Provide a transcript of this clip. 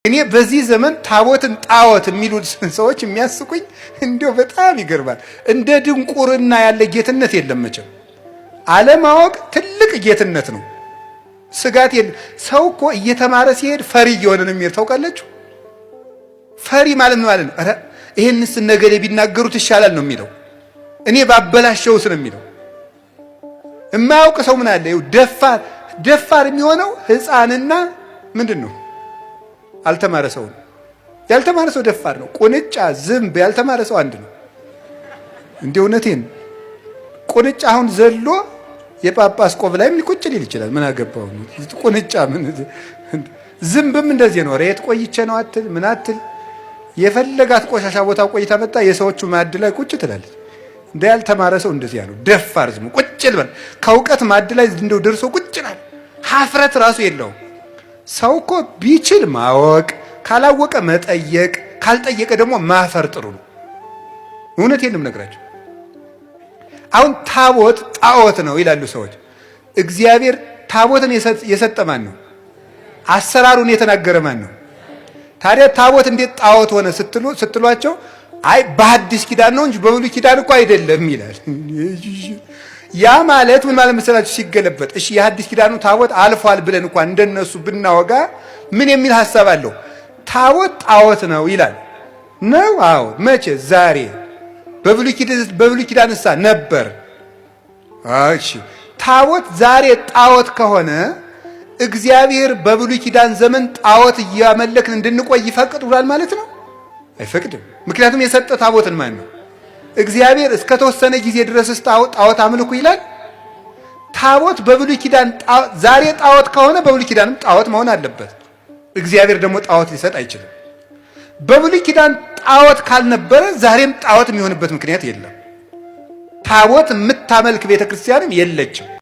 እኔ በዚህ ዘመን ታቦትን ጣዖት የሚሉት ሰዎች የሚያስቁኝ እንዲያው በጣም ይገርማል። እንደ ድንቁርና ያለ ጌትነት የለም መቼም። አለማወቅ ትልቅ ጌትነት ነው። ስጋት የለም። ሰው እኮ እየተማረ ሲሄድ ፈሪ እየሆነ ነው የሚሄድ። ታውቃላችሁ? ፈሪ ማለት ምን ማለት ነው? ኧረ ይሄንስ ነገሌ ቢናገሩት ይሻላል ነው የሚለው። እኔ ባበላሸውስ ነው የሚለው። የማያውቅ ሰው ምን አለ? ደፋር ደፋር የሚሆነው ሕፃንና ምንድን ነው አልተማረ ሰው ነው። ያልተማረ ሰው ደፋር ነው። ቁንጫ፣ ዝንብ ያልተማረ ሰው አንድ ነው። እንደ እውነቴን ቁንጫ አሁን ዘሎ የጳጳስ ቆብ ላይም ቁጭ ሊል ይችላል። ምን አገባው ቁንጫ? ምን ዝንብም እንደዚህ ነው። ሬት ቆይቼ ነው አትል ምን አትል። የፈለጋት ቆሻሻ ቦታ ቆይታ መጣ የሰዎቹ ማዕድ ላይ ቁጭ ትላለች። እንደ ያልተማረ ሰው እንደዚያ ነው። ደፋር ዝም ቁጭ ልበል ከእውቀት ማዕድ ላይ እንደው ደርሶ ቁጭ ይላል። ሀፍረት ራሱ የለውም። ሰው እኮ ቢችል ማወቅ፣ ካላወቀ መጠየቅ፣ ካልጠየቀ ደግሞ ማፈር ጥሩ ነው። እውነቴን ነው የምነግራቸው። አሁን ታቦት ጣዖት ነው ይላሉ ሰዎች። እግዚአብሔር ታቦትን የሰጠ ማን ነው? አሰራሩን የተናገረ ማን ነው? ታዲያ ታቦት እንዴት ጣዖት ሆነ ስትሏቸው አይ በሐዲስ ኪዳን ነው እንጂ በብሉይ ኪዳን እኮ አይደለም ይላል። ያ ማለት ምን ማለት መሰላችሁ? ሲገለበጥ እሺ የሐዲስ ኪዳኑ ታቦት አልፏል ብለን እንኳን እንደነሱ ብናወጋ ምን የሚል ሐሳብ አለው? ታቦት ጣዖት ነው ይላል ነው? አዎ። መቼ? ዛሬ። በብሉይ ኪዳንሳ ነበር። እሺ ታቦት ዛሬ ጣዖት ከሆነ እግዚአብሔር በብሉይ ኪዳን ዘመን ጣዖት እያመለክን እንድንቆይ ይፈቅዱላል ማለት ነው? አይፈቅድም። ምክንያቱም የሰጠ ታቦትን ማን ነው? እግዚአብሔር እስከ ተወሰነ ጊዜ ድረስ ጣዖት አምልኩ ይላል። ታቦት በብሉይ ኪዳን ዛሬ ጣዖት ከሆነ በብሉይ ኪዳንም ጣዖት መሆን አለበት። እግዚአብሔር ደግሞ ጣዖት ሊሰጥ አይችልም። በብሉይ ኪዳን ጣዖት ካልነበረ ዛሬም ጣዖት የሚሆንበት ምክንያት የለም። ታቦት የምታመልክ ቤተክርስቲያንም የለችም።